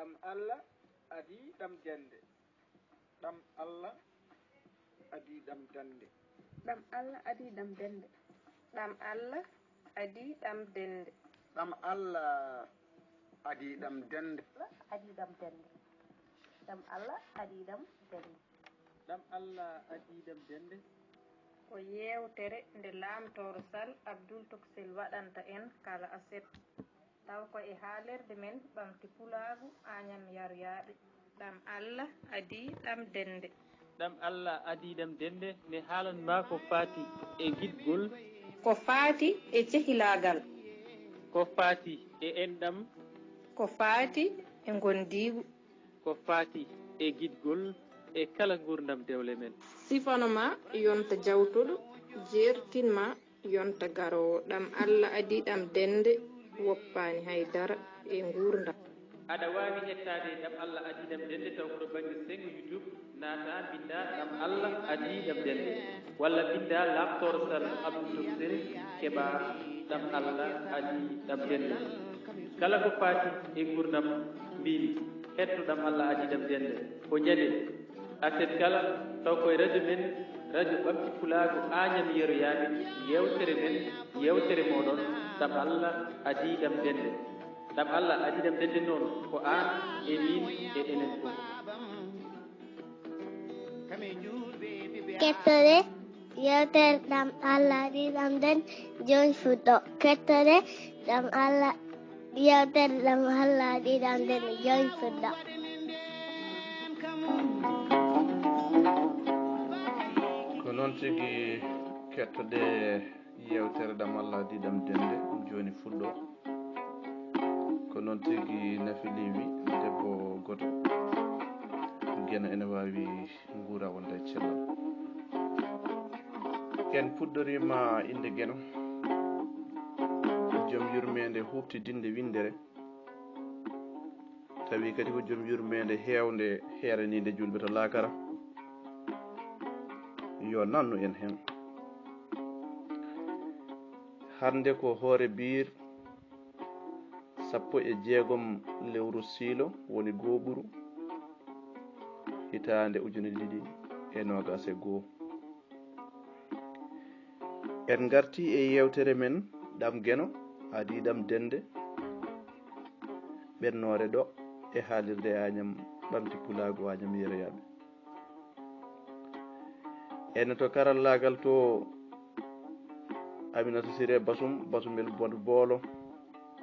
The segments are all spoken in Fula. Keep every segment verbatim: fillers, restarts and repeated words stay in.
Ɗam Allah adii ɗam dende. Ɗam Allah adii ɗam dende. Ɗam Allah adii ɗam dende. Ɗam Allah adii ɗam dende. Ɗam Allah adii ɗam dende. Adii ɗam dende. Ɗam Allah adii ɗam dende. Ɗam Allah adii ɗam dende. Ko yeewtere nde Laamtooro Sal Abdul Toksel waɗanta en kala aset, taw ko e haalirde men Ɓamti Pulaagu Añam Yaryaaɓe. Ɗam Allah adii ɗam dende. Ɗam Allah adii ɗam dende ne haalan maa ko faati e giɗgol. Ko faati e cehilaagal. Ko faati e enɗam. Ko faati e ngondiigu. Ko faati e giɗgol e kala nguurndam dewle men. Sifano ma yonta jawtuɗo, jeertin ma yonta garoowo. Ɗam Allah adii ɗam dende, woppaani hay dara e nguurndam. Aɗa waawi heɗtaade Ɗam Allah adii ɗam dende taw ko to bannge senngo YouTube, naataa mbinndaa Ɗam Allah adii ɗam dende, walla mbinndaa Laamtooro Sal Abdul Toksel keɓaa Ɗam Allah adii ɗam dende. Kala ko faati e nguurndam mbiimi, heɗto Ɗam Allah adii ɗam dende ko ñande aset kala, taw ko e rajo men, rajo Ɓamti Pulaagu Añam Yeroyaaɓe, yeewtere men, yeewtere mooɗon, Ɗam Allah adii ɗam dende. Ɗam Allah adii ɗam dende noon ko aan e miin e enen fof. Kettore yeewtere Ɗam Allah adii ɗam dende, jooni fuɗɗo. Kettore Ɗam Allah yeewtere Ɗam Allah adii ɗam dende, jooni fuɗɗo. Ko noon tigi, kettoɗe yeewtere Ɗam Allah adii ɗam dende, jooni fuɗɗo. Ko noon tigi, Nafi Lewi, debbo gooto, Geno ene waawi nguura wonda e cellal. En puɗɗoriima innde Geno, joom yurmeende huuɓtidinnde winndere, tawi kadi ko joom yurmeende heewnde heeraniinde juulɓe to laakara. Yo nannu en heen. Hannde ko hoore biir sappo e jeegom lewru siilo, woni gooɓuru, hitaande ujunere ɗiɗi e noogaas e goo. En ngartii e yeewtere men Ɗam Geno adii ɗam dende, ɓennoore ɗo e haalirde Añam Ɓamti Pulaagu Añam Yeroyaaɓe. Ene to karallaagal to Aminata Siré Basum, Basumel Boolo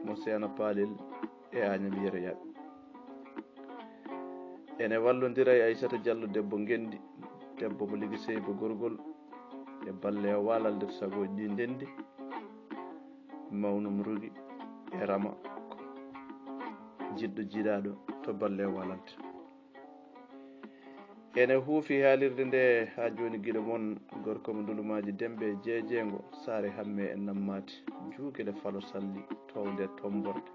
mo Seena Paalel e Añam Yeroyaaɓe. Ene wallondira e Aysata Jallo debbo ngenndi, debbo mo Ligi Seyba Gorgol, e Balleewa Walalde to Sagooji ɗi ndenndi, mawnum rugi e rama, jiɗɗo jiiɗaaɗo to Balleewa Walalde. Ene huufi haalirde nde haa jooni giɗo mon, gorko mo Ndulumaaji Demmbe e Jeejeengo, Saare Hamme e Nammaate, Juukele Falo Salli, toownde e tommborde.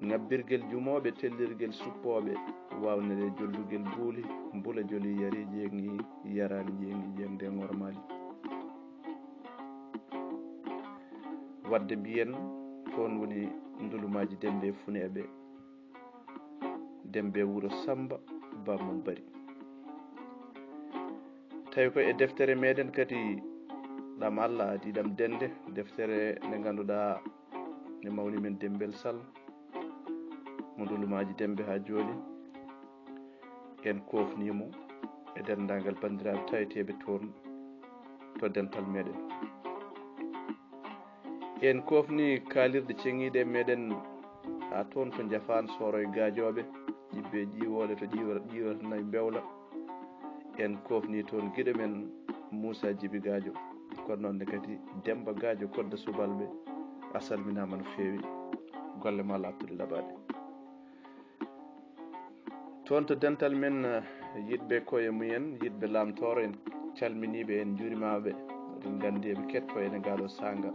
Ŋabbirgel jumooɓe, tellirgel suppooɓe, waawnere jollugel buuli, mbula joli yari jeeŋi, yaraani jeeŋi, jeeŋde ŋormaali. Waɗde mbiyen, toon woni Ndulumaaji Demmbe e Funeeɓe. Demmbe wuro Sammba Bamum Bari. Tawi ko e deftere meɗen kadi Ɗam Allah adii ɗam dende, deftere nde ngannduɗaa nde mawni men Demmbel Sal mo Ndulumaaji Demmbe haa jooni. En koofnii mo e denndaangal banndiraaɓe taweteeɓe toon to dental meɗen. En koofni kaalirɗe ceŋiiɗe e meɗen haa toon to Njafaan, Sooro e Gaajooɓe, ƴibbe e ƴiwoole to ƴiwra ƴiwra nayi mbewla. En koofni toon giɗo men Muusa Jibi Gaajo, kono noon ne kadi Demmba Gaajo Kodda Subalɓe. A salminaama no feewi, golle maa laaɓtuɗe laɓaaɗe. Toon to dental men, eh, yiɗɓe koye mumen, yiɗɓe Laamtooro, en calminii ɓe, en njuurimaama ɓe. Eɗen nganndi eɓe kettoo en e ngaɗo saanga.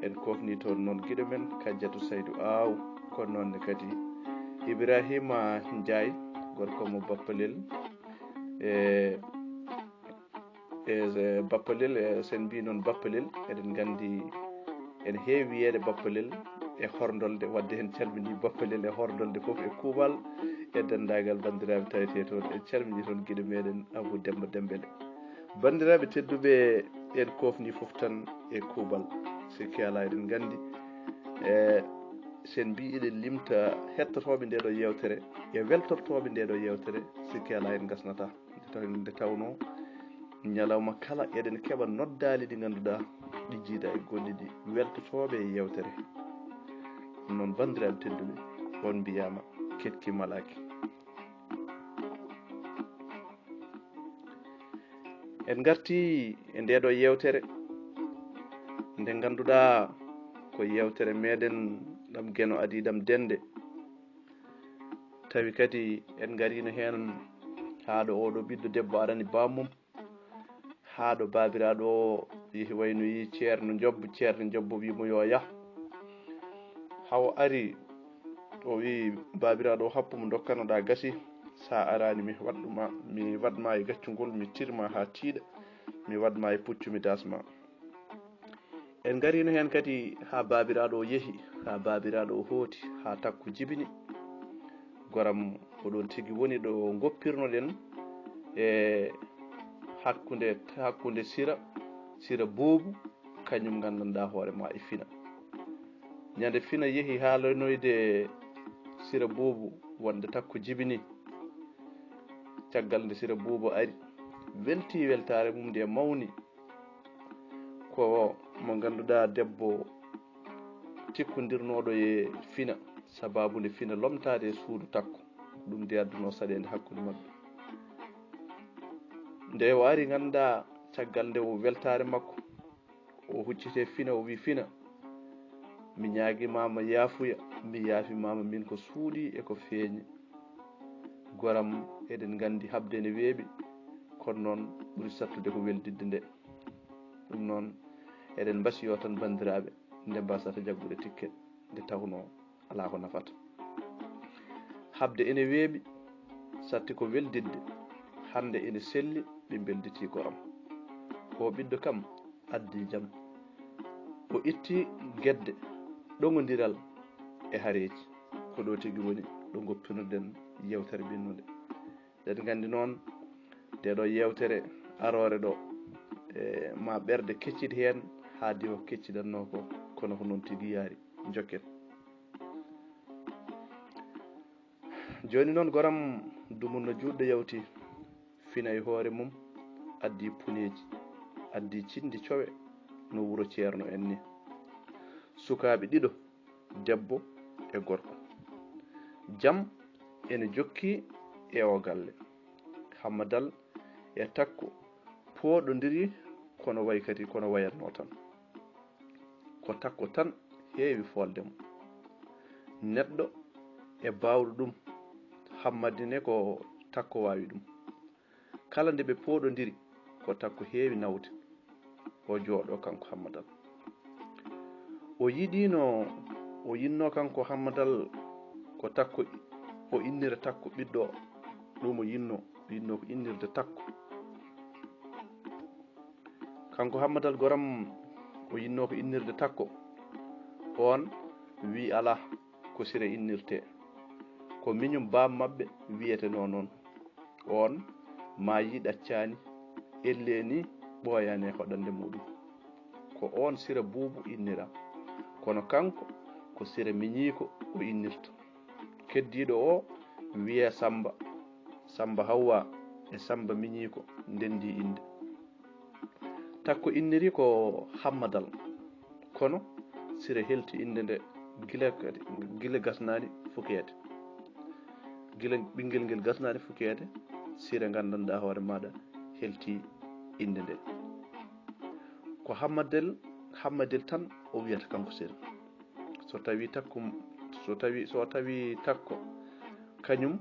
En koofnii toon noon giɗo men Kajjatu Saydu Aaw, kono noon ne kadi Ibraahiima Njaay, gorko mo Bappalel, e e Bappalel, e so en mbii noon Bappalel, eɗen nganndi ene heewi wiyeede Bappalel. e Horndolde, wadde en calminii Bappalel e Horndolde fof e kuuɓal, e denndaangal banndiraaɓe tawetee toon. En calminii toon giɗo meeɗen Abuu Demmba Demmbele. Banndiraaɓe tedduɓe, en koofnii fof tan e kuuɓal, sikke alaa eɗen nganndi, e so en mbii eɗen limta hettotooɓe ndee ɗoo yeewtere e weltortooɓe ndee ɗoo yeewtere, sikke alaa en ngasnataa. Nde taw-, nde tawnoo ñalawma kala eɗen keɓa noddaali ɗi ngannduɗaa ɗi njiida e golle ɗi weltotooɓe e yeewtere. Ɗum noon, banndiraaɓe tedduɓe, on mbiyaama keɗki malaaki. En ngartii e ndee ɗoo yeewtere, nde ngannduɗaa ko yeewtere meeɗen ɗam Geno adii ɗam dennde. Tawi kadi en ngariino heen haa ɗo oo ɗoo ɓiɗɗo debbo arani bammum, haa ɗo baabiraaɗo oo yehi waynoyi Ceerno Njobbo, Ceerno Njobbo wii mo yo yah. Haa o ari, o wii baabiraaɗo oo, "Happu mo ndokkanoɗaa gasi, so a araani mi waɗ ma, mi waɗ ma e gaccungol, mi tir ma haa tiiɗa, mi waɗ ma e puccu, mi daas ma." En ngariino heen kadi haa baabiraaɗo oo yehi, haa baabiraaɗo oo hooti, haa takko jibini. Goram, ko ɗoon tigi woni ɗo ngoppirnoɗen e hakkunde, hakkunde Sira, Sira Buubu, kañum nganndanɗaa hoore maa e Fina. Ñande Fina yehi haalanoyde Sira Buubu wonde takko jibini. Caggal nde Sira Buubu ari, weltii weltaare mum nde mawni. Ko mo ngannduɗaa debbo tikkondirnooɗo e Fina, sabaabu nde Fina lomtaade e suudu takko. Ɗum nde addunoo saɗeende hakkunde maɓɓe. Nde o ari, nganndaa caggal nde o weltaare makko, o huccitee Fina, o wii, "Fina, mi ñaagimaama yaafuya, mi yaafimaama min ko suuɗii e ko feeñi. Goram, eɗen nganndi haɓde ene weeɓi, kono noon ɓuri sattude ko weldidde nde." Ɗum noon, eɗen mbasiyoo tan, banndiraaɓe, nde mbasata jaggude tikke, nde tawnoo alaa ko nafata. Haɓde ene weeɓi, satti ko weldidde. Hannde ene selli, ɓe mbelditii goram. O ɓiɗɗo kam addi jam. O itti gedde, ɗogondiral e hareeji. Ko ɗo tigi woni ɗo ngoppinoɗen yeewtere ɓennunde. Eɗen nganndi noon, nde ɗo yeewtere aroore ɗo, e ma ɓerɗe keccit heen, haa diwa kecciɗannoo ko, kono ko noon tigi yaari. Njokken. Jooni noon, goram dumunna juutɗo yawti, Fina e hoore mum, addi puneeji, addi cinndi cowe, no wuro Ceerno en ni. Sukaaɓe ɗiɗo, debbo e gorko. Jam ene jokki e o galle. Hammadal e Takko pooɗondiri, kono way kadi, kono wayatno tan. Ko Takko tan heewi foolde mo. Neɗɗo e baawɗo ɗum, Hammadi ne ko Takko waawi ɗum. Kala nde ɓe pooɗondiri, ko Takko heewi nawde. O jooɗo kanko Hammadal. O yiɗino, o yinno kanko Hammadal ko Takko, o innira Takko ɓiɗɗo. Ɗum o yinno, o yinno ko innirde Takko. Kanko Hammadal goram, o yinno ko innirde Takko. On wi alaa, ko Sira innirte. Ko miñum baam maɓɓe wiyetenoo noon. On maayi ɗaccaani, ellee ni ɓooyaani e hoɗannde muɗum. Ko on Sira Buubu innira. Kono kanko ko Sira Miñiiko o innirta. Keddiiɗo o wiyee Sammba. Sammba Hawwa e Sammba Miñiiko ndenndi innde. Takko inniri ko Hammadal. Kono Sira helti innde nde gila kadi, gila gasnaani fukeede. Gila ɓinngel ngel gasnaani fukeede, Sira nganndanɗaa hoore maaɗa helti innde nde. Ko Hammadel, Hammadel tan o wiyata kanko Sira. So tawi Takko, so tawi, so tawi Takko, kañum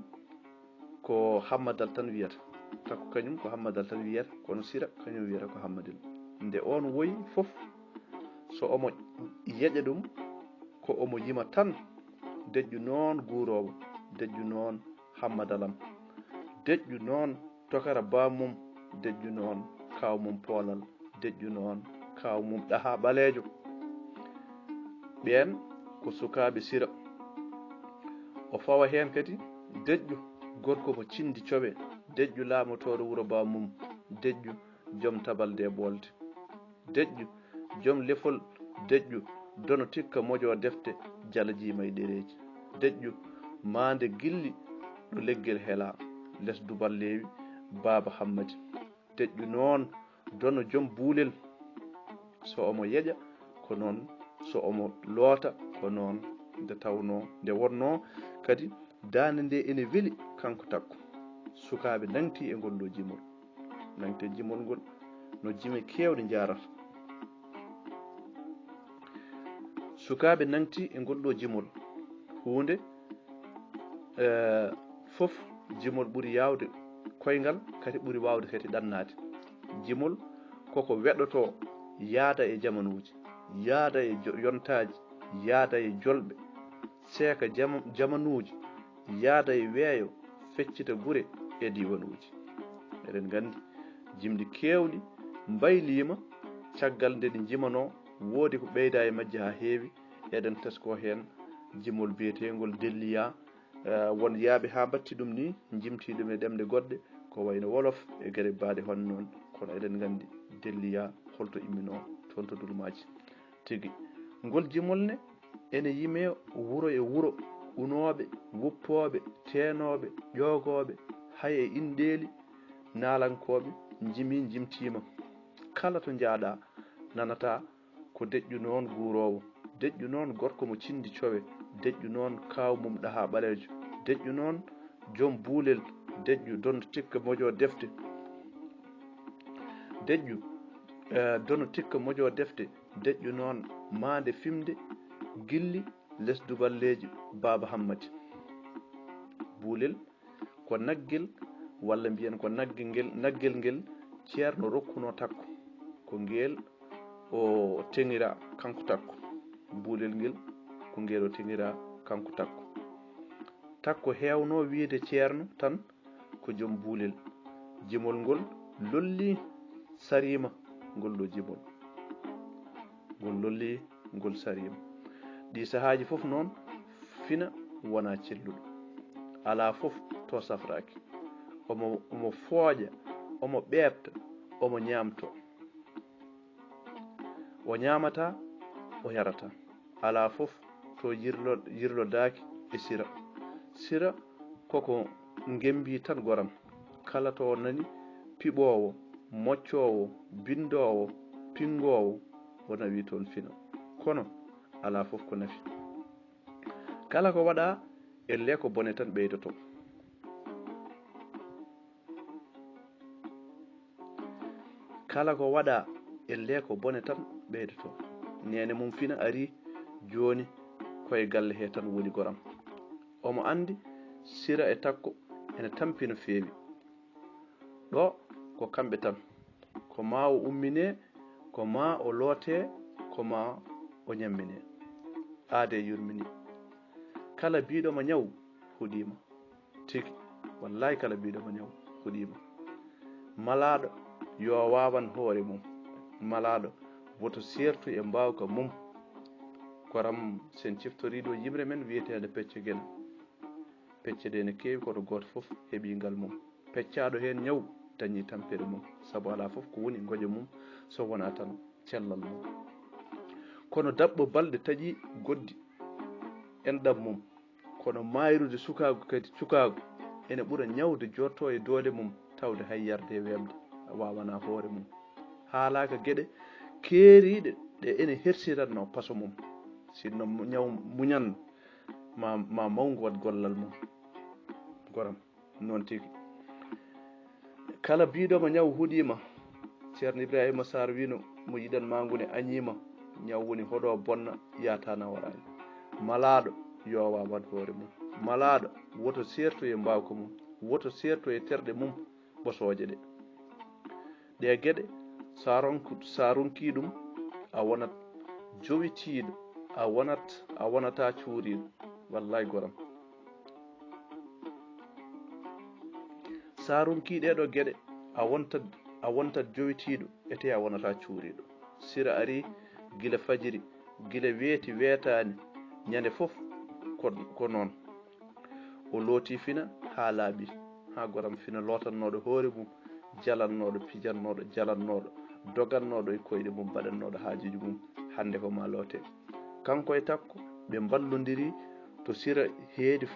ko Hammadal tan wiyata. Takko kañum ko Hammadal tan wiyata, kono Sira kañum wiyata ko Hammadel. Nde on woyi fof, so omo yeƴa ɗum, ko omo yima tan, "Deƴƴu noon guuroowo, deƴƴu noon Hammadalam, deƴƴu noon tokara baam mum, deƴƴu noon kaaw mum Poolal, deƴƴu noon kaaw mum Ɗaha Ɓaleejo." Ɓeen ko sukaaɓe Sira. O fawa heen kadi Deƴƴu, gorko mo cindi cowe, Deƴƴu laamotooɗo wuro bammum, Deƴƴu joom tabalde e ɓoolde. Deƴƴu joom lefol, Deƴƴu dono tikka mojo defte, jalajiima e ɗereeji. Deƴƴu maande gilli ɗo leggel helaa, les duballeewi Baaba Hammadi. Deƴƴu noon dono joom buulel, so omo yeƴa ko noon, so omo loota ko noon. Nde tawnoo, nde wonnoo kadi daande nde ene weli kanko Takko. Sukaaɓe nangti e ngol ɗo jimol. Nangte jimol ngol no jime keewɗe njaarata. Sukaaɓe nangti e ngol ɗo jimol. Huunde eh, fof jimol ɓuri yaawde koyngal, kadi ɓuri waawde kadi ɗannaade. Jimol koko weɗɗotoo yaada e jamanuuji, yaada e jo- yontaaji, yaada e jolɓe, seeka jama- jamanuuji, yaada e weeyo, feccita gure e diiwanuuji. Eɗen nganndi jimɗi keewɗi mbayliima caggal nde ɗi njimanoo, woodi ko ɓeyda e majje haa heewi. Eɗen tesko heen jimol biyeteengol Delliya. Eh, won yaaɓe haa mbatti ɗum ni, njimti ɗum e ɗemɗe goɗɗe, ko wayno Wolof e gere baɗe hono noon, kono eɗen nganndi Delliya holto imminoo toon to Dulmaaji. Tigi, ngol jimol ne ene yimee wuro e wuro, unooɓe, wuppooɓe, teenooɓe, ƴoogooɓe, hay e inɗeeli naalankooɓe njimi njimtiima. Kala to njaaɗaa, nanataa ko Deƴƴu noon guuroowo, Deƴƴu noon gorko mo cindi cowe, Deƴƴu noon kaaw mum ɗahaa ɓaleejo, Deƴƴu noon joom buulel, Deƴƴu dono tikka mojo defte, Deƴƴu eh, dono tikka mojo defte, Deƴƴu noon maande fimde gilli les duballeeji Baaba Hammadi. Buulel ko naggel, walla mbiyen ko nagge ngel, naggel ngel Ceerno rokkunoo Takko, ko ngel o teŋiraa kanko Takko. Buulel ngel ko ngel o teŋiraa kanko Takko. Takko heewnoo wiyde Ceerno tan ko joom buulel. Jimol ngol lollii, sariima, ngol ɗo jimol. Ngol lollii, ngol sariima. Ɗii sahaaji fof noon, Fina wonaa celluɗo. Alaa fof to safraaki. Omo, omo fooƴa, omo ɓeeɓta, omo ñaamtoo. O ñaamataa, o yarataa. Alaa fof to yirlo-, yirlodaaki e Sira. Sira koko ngembi tan goram. Kala to o nani piɓoowo, moccoowo, binndoowo, pinngoowo, o nawi toon Fina. Kono alaa fof ko nafi. Kala ko waɗaa, ellee ko bone tan ɓeydotoo. Kala ko waɗaa, ellee ko bone tan ɓeydotoo. Neene mum Fina arii jooni, ko e galle hee tan woni goram. Omo anndi Sira e Takko ene tampi no feewi. Ɗo ko kamɓe tan. Ko maa o umminee, ko maa o lootee, ko maa o ñamminee. Aadee yurminii. Kala biiɗo ma ñaw, huɗii ma. Tigi, wallaahi kala biiɗo ma ñaw, huɗii ma. Malaaɗo yo waawan hoore mum. Malaaɗo woto seertu e mbaawka mum. Goram, sen ciftorii ɗo yimre men wiyeteende Pecce Gena. Pecce ɗe ene keewi, kono gooto fof heɓii ngal mum. Peccaaɗo heen ñaw dañii tampere mum, sabu alaa fof ko woni ngoƴa mum so wonaa tan cellal mum. Kono daɓɓo balɗe taƴii goɗɗi enɗam mum, kono maayrude sukaagu kadi, cukaagu ene ɓura ñawde jooɗtoo e doole mum, tawde hay yarde e weeɓde waawanaa hoore mum. Haalaaka geɗe keeriiɗe ɗe ene hersiratnoo paso mum. Sinno mu-, ñaw muñan, ma, ma mawngu waɗ gollal mum. Goram, noon tigi. Kala biiɗo ma ñaw huɗii ma. Ceerno Ibraahiima Saar wiino, mo yiɗan ma ngu ne añii ma. Ñaw woni hoɗo bonna, yaata nawaraani. Malaaɗo yo waawan hoore mum. Malaaɗo woto seerto e mbaawka mum. Woto seerto e terɗe mum ɓosooje ɗe. Ɗe geɗe, sa ronku-, sa ronkii ɗum, a wonat jowitiiɗo, a wonat, a wonataa cuuriiɗo. Wallaahi goram. Sa ronkii ɗee ɗoo geɗe, a wontat, a wontat jowitiiɗo, etee a wonataa cuuriiɗo. Sira arii gila fajiri, gila weeti weetaani, Ñande fof ko, ko noon. O looti Fina haa laaɓi, haa goram Fina lootannooɗo hoore mum, jalannooɗo, pijannooɗo, jalannooɗo, dogannooɗo e koyɗe mum, mbaɗannooɗo haajuuji mum, hannde ko maa loote. Kanko e Takko, ɓe mballondiri to Sira heedi,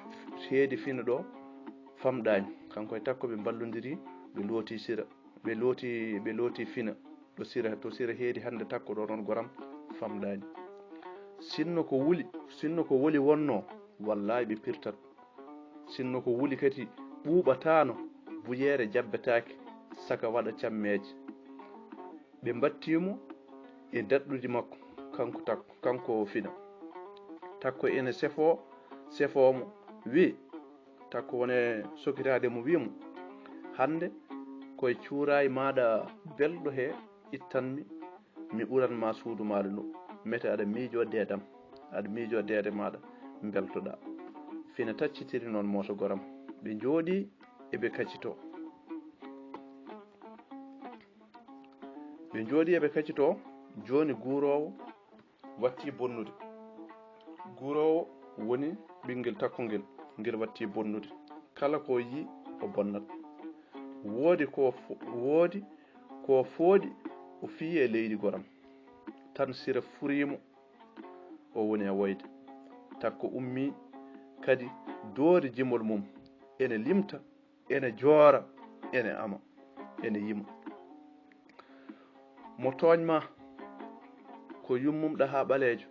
heedi Fina ɗo, famɗaani. Kanko e Takko ɓe mballondiri, ɓe looti Sira, ɓe looti, ɓe looti Fina. To Sira, to Sira heedi hannde Takko ɗo noon goram famɗaani. Sinno ko wuli, sinno ko woli wonnoo, wallaahi ɓe pirtat. Sinno ko wuli kadi ɓuuɓataano, buyeere jabbetaake, saka waɗa cammeeje. Ɓe mbattii mo e daɗɗudi makko, kanko Takko, kanko Fina. Takko ene sefoo, sefoo mo, wii, Takko wone sokiraade mo, wii mo, "Hannde koye cuuraay maaɗa belɗo he ittanmi, mi uran ma suudu maaɗa ndu. Mete aɗa miijoo deedam, aɗa miijoo deede maaɗa, mbeltoɗaa." Fina taccitiri noon mooto goram. Ɓe njooɗii, eɓe kacitoo. Ɓe njooɗii, eɓe kacitoo, jooni guuroowo watti bonnude. Guuroowo woni ɓinngel Takko ngel, ngel watti bonnude. Kala ko yii o bonnat. Woodi ko fo-, woodi ko fooɗi o fiyi e leydi goram. Tan Sira furii mo, o woni e woyde. Takko ummii kadi doori jimol mum, ene limta, ene joora, ene ama, ene yima. Mo tooñ ma ko yummum ɗahaa ɓaleejo,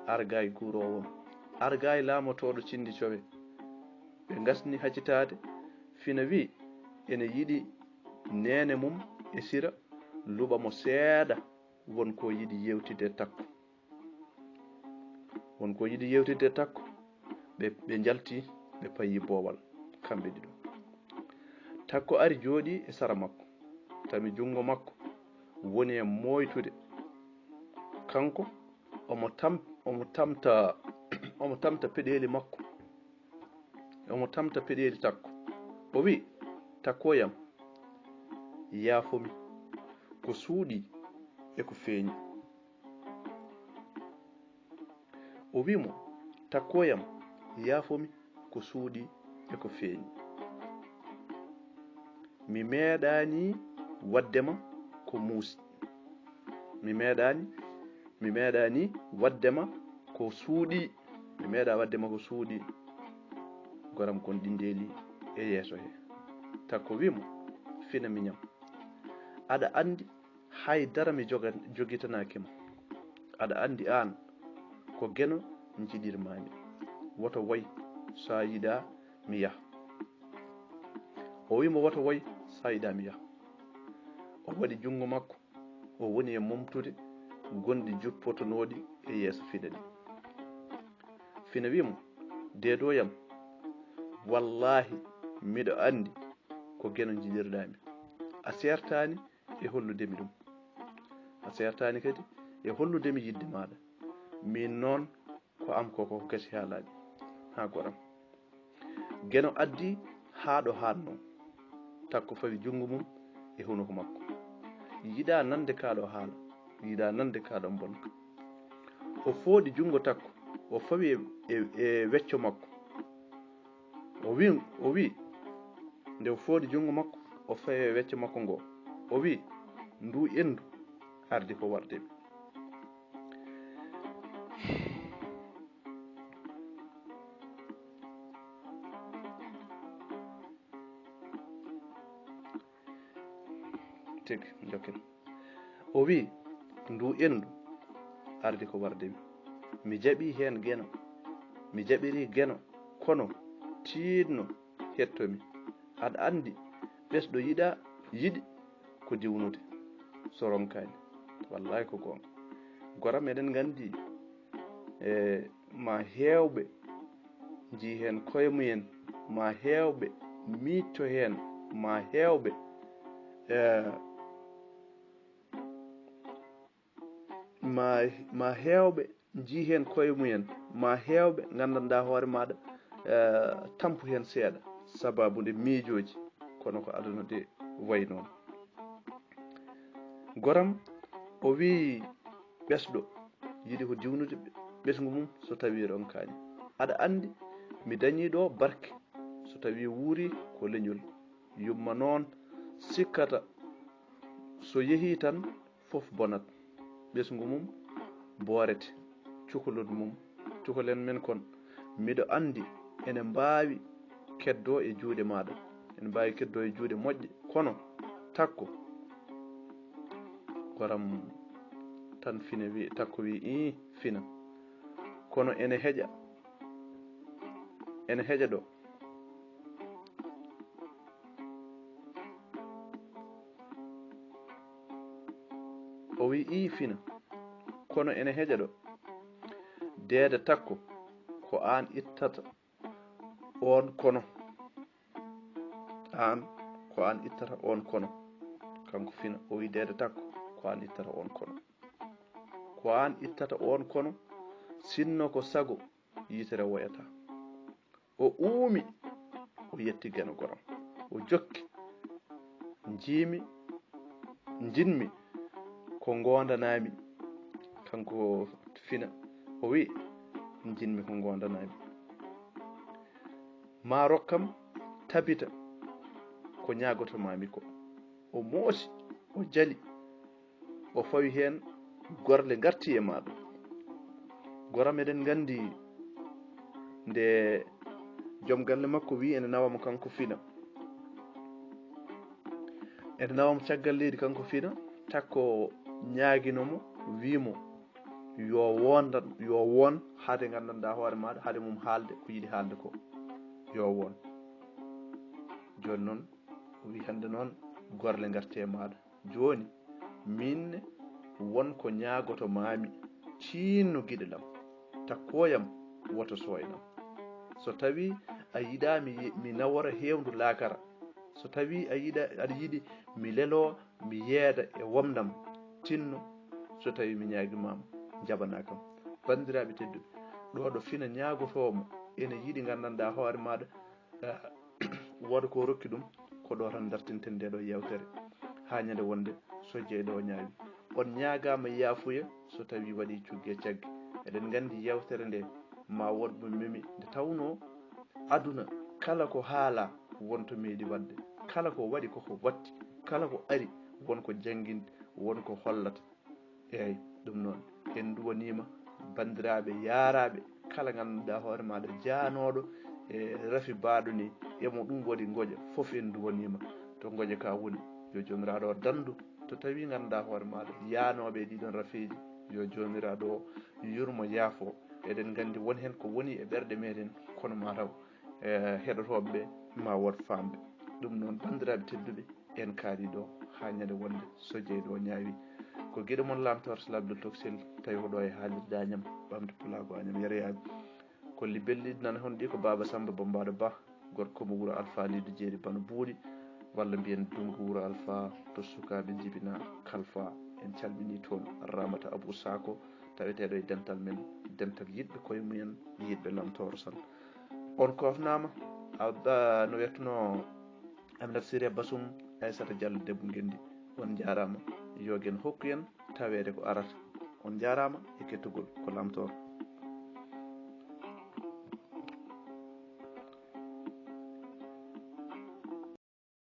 argaay guuroowo, argaay laamotooɗo cindi cowe. Ɓe ngasni hacitaade, Fina wii ene yiɗi neene mum e Sira luɓa mo seeɗa, won ko yiɗi yeewtidde e Takko. Won ko yiɗi yeewtidde e Takko, ɓe, ɓe njalti, ɓe payi boowal, kamɓe ɗiɗo. Takko ari jooɗii e sara makko, tami junngo makko woni e mooytude. Kanko omo tam-, omo tamta, omo tamta peɗeeli makko, omo tamta peɗeeli Takko. O wii, "Takko yam, yaafo mi ko suuɗii e ko feeñi." O wii mo, "Takko yam, yaafo mi ko suuɗii e ko feeñi. Mi meeɗaani waɗde ma ko muusi. Mi meeɗaani, mi meeɗaani waɗde ma ko suuɗii. Mi meeɗaa waɗde ma ko suuɗii." Goram kon ɗi ndeeli e yeeso he. Takko wii mo, "Fina miñam. Aɗa anndi hay dara mi joga-, jogitanaaki ma. Aɗa anndi aan ko Geno njiɗirmaami. Woto woy so a yiɗaa mi yaha." O wii mo, "Woto woy so a yiɗaa mi yaha." O waɗi junngo makko, o woni e momtude gonɗi juppotonooɗi e yeeso Fina ɗi. Fina wii mo, "Deedoo yam, wallaahi miɗo anndi ko Geno njiɗirɗaa mi. A seertaani e hollude mi ɗum. A seertaani kadi e hollude mi yiɗde maaɗa. Miin noon ko am ko, ko gasi haa laaɓi, haa goram." Geno addi haa ɗo haannoo. Takko fawi junngo mum e hunuko makko. Yiɗaa nande kaa ɗo haala, yiɗaa nande kaa ɗo mbonka. O fooɗi junngo Takko, o fawi e, e, e wecco makko. O wii, o wii, nde o fooɗi junngo makko, o fawi e wecco makko ngo. O wii, "Ndu endu ardi ko warde mi." Tigi, njokken. O wii, "Ndu endu ardi ko warde mi. Mi jaɓi heen Geno. Mi jaɓiri Geno, kono tiiɗno hetto mi. Aɗa anndi, ɓesɗo yiɗaa, yiɗi ko diwnude, so ronkaani." Wallaahi ko goonga. Goram, eɗen nganndi, e, ma heewɓe njii heen koye mumen, ma heewɓe miijto heen, ma heewɓe, e, ma, ma heewɓe njii heen koye mumen, ma heewɓe nganndanɗaa hoore maaɗa, e, tampu heen seeɗa, sababu nde miijooji, kono ko aduna de wayi noon. Goram o wii ɓesɗo yiɗi ko diwnude ɓe-, ɓesngu mum so tawii ronkaani. Aɗa anndi mi dañii ɗo barke so tawii wuuri ko leñol. Yumma noon sikkata so yehii tan fof bonat. Ɓesngu mum boorete, cukalel mum, cukalen men kon, miɗo anndi ene mbaawi keddoo e juuɗe maaɗa, ene mbaawi keddoo e juuɗe moƴƴe, kono Takko, goram tan Fina wi, Takko wi, ii, Fina, kono ene heƴa, ene heƴa ɗo. O wi, ii, Fina, kono ene heƴa ɗo. Deeda Takko, ko aan ittata oon kono. Aan, ko aan ittata oon kono. Kanko Fina, o wi, Deeda Takko, ko aan ittata oon kono. Ko aan ittata oon kono, sinno ko sago, yitere woyata. O uumi, o yetti Geno goram. O jokki, njiimi, njinmi ko ngoondanaa-mi. Kanko Fina, o wi, njinmi ko ngoondanaa-mi. Ma rokkam tabita ko ñaagoto-maa-mi ko. O moosi, o jali, o fawi heen gorle ngarti e maaɗa. Goram, eɗen nganndi nde joom galle makko wi ene nawa mo kanko Fina. Ene nawa mo caggal leydi kanko Fina, Takko ñaagino mo, wi mo, yo woondan, yo woon, hade nganndanɗaa hoore maaɗa, hade mum haalde ko yiɗi haalde ko. Yo woon. Jooni noon, o wi, hannde noon, gorle ngarti e maaɗa. Jooni, miin ne, won ko ñaagoto-maa-mi, tiinno giɗel am, takkooyam, woto sooynam. So tawii a yiɗaa mi ye-, mi nawora heewndu laakara, so tawii a yiɗa, aɗa yiɗi mi leloo, mi yeeda e womndam, tinno, so tawii mi ñaagimaama, njaɓanaa kam. Banndiraaɓe tedduɓe, ɗo ɗo Fina ñaagotoo mo, ene yiɗi nganndanɗaa hoore maaɗa, eh, wooda ko rokki ɗum, ko ɗo tan dartinten nde ɗo yeewtere. Haa ñande wonde, so jeyɗo o ñaawi. On ñaagaama yaafuya so tawii waɗii cugge cagge. Eɗen nganndi yeewtere nde, ma wood mo memi, nde tawnoo aduna kala ko haalaa, won to meeɗi waɗde. Kala ko waɗi koko watti, kala ko ari, won ko jannginte, won ko hollata. Eey, ɗum noon, en nduwaniima banndiraaɓe yaaraaɓe, kala ngannduɗaa hoore maaɗa jaanooɗo e rafi baaɗo ni, emo ɗum waɗi ngoƴa, fof en nduwaniima. To ngoƴa ka woni, yo Joomiraaɗo o danndu. To tawii ngannduɗaa hoore maaɗa yaanooɓe e ɗiɗon rafiiji, yo Joomiraaɗo o yurmo, yaafo. Eɗen nganndi won heen ko woni e ɓerɗe meɗen, kono maa taw, e heɗotooɓe ɓe ma wood faamɓe. Ɗum noon, banndiraaɓe tedduɓe, en kaari ɗo haa ñande wonde, so jeyɗo o ñaawi. Ko giɗo mon Lamtoor Sala Abdul Toksel, tawi ko ɗo e haalirde Añam, ɓamde pulaagu Añam Yero Yaaɓe. Ko li belliɗi nana hon ɗi ko Baaba Samba Bombaaɗo Ba, gorko mo wuro Alfa Liido Jeeri Bano Buuɗi, walla mbiyen Dunngu wuro Alfa, to sukaaɓe njibina Kalfa. En calminii toon Ramata Abuu Saako, taweteeɗo e dental men, dental yiɗɓe koye mumen, yiɗɓe Lamtoor Sal. On koofnaama, a, a, no wiyatnoo Aminata Siré Basum, Aissata Diallo debbo Ngenndi. On njaaraama, yo gen hokku en taweede ko arata. On njaaraama e kettugol ko Lamtoor.